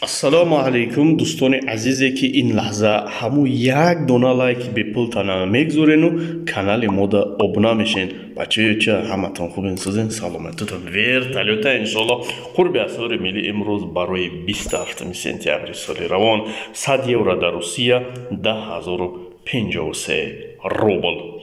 Ассалому алайкум, дӯстони азизе, ки ин лаҳза ҳамун як дона лайки бепултана мегзорену канали мода обуна мешен. Бачаёча, ҳаматон хубен, созен, саломатитон? Вертолёта, иншоалло. Қурби асъори миллӣ имрӯз барои 27 сентябри соли равон: 100 евро дар Русия 10 053 рубл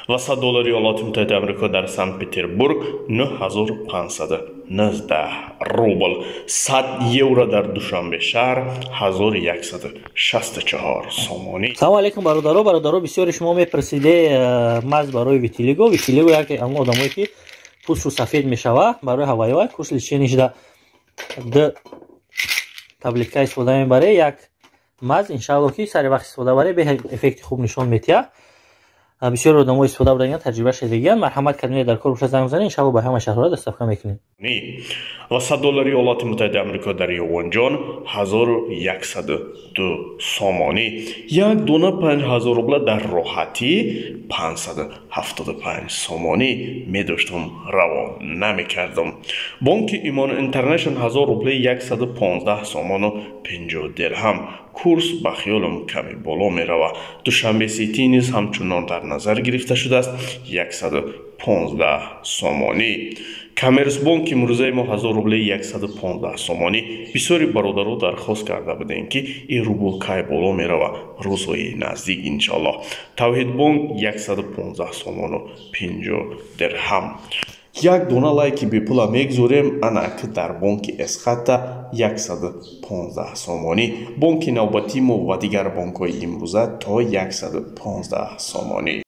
ва 100 доллари Иёлоти Муттаҳидаи Амрико дар Санкт Петербург 9519 рубл, 100 евро дар Душанбе шаҳр 1164 сомонӣ. Салому алейкум, бародаро. Бародаро, бисёри шумо мепурсиде маз барои витилиго. Витилиго яке ҳамон одамое, ки пӯстшу сафед мешава, барои ҳавайҳо курс лечения шуда, д таблетка истифода мебаре. Як маз, иншаалло, ки сари вақт истифода баре, бе эффекти хуб нишон метиҳад. Бисёр одамо истифода бурдаган, таҷриба шудагиян. Марҳамат кардем, дар кор боша, занг бизанед, иншаалло, ба ҳама шаҳрҳо доставка мекунем. Ва 100 доллари Иёлоти Муттаҳидаи Амрико дар Ювонҷон 1102 сомонӣ, як дона 5000 рубла дар роҳатӣ 575 сомонӣ медоштам, равон намекардам. Бонки Имон Интернешнл 1000 рубле 115 сомону 50 дирҳам. Курс ба хиёлам каме боло меравад. Душанбе Сити низ ҳамчунон дар назар гирифта шудааст, 115 сомонӣ. Коммерсбонк имрӯзаи мо 1000 рубле 115 сомонӣ. Бисёри бародаро дархост карда будем, ки ин рубл кай боло меравад. Рӯзҳои наздик, иншоаллоҳ. Тавҳидбонк 115 сомону 50 дирҳам. Як дона лайки бепула мегзорем. Ана ки дар бонки Эсхата 115 сомонӣ. Бонки навбатии мо ва дигар бонкҳои имрӯза то 115 сомонӣ.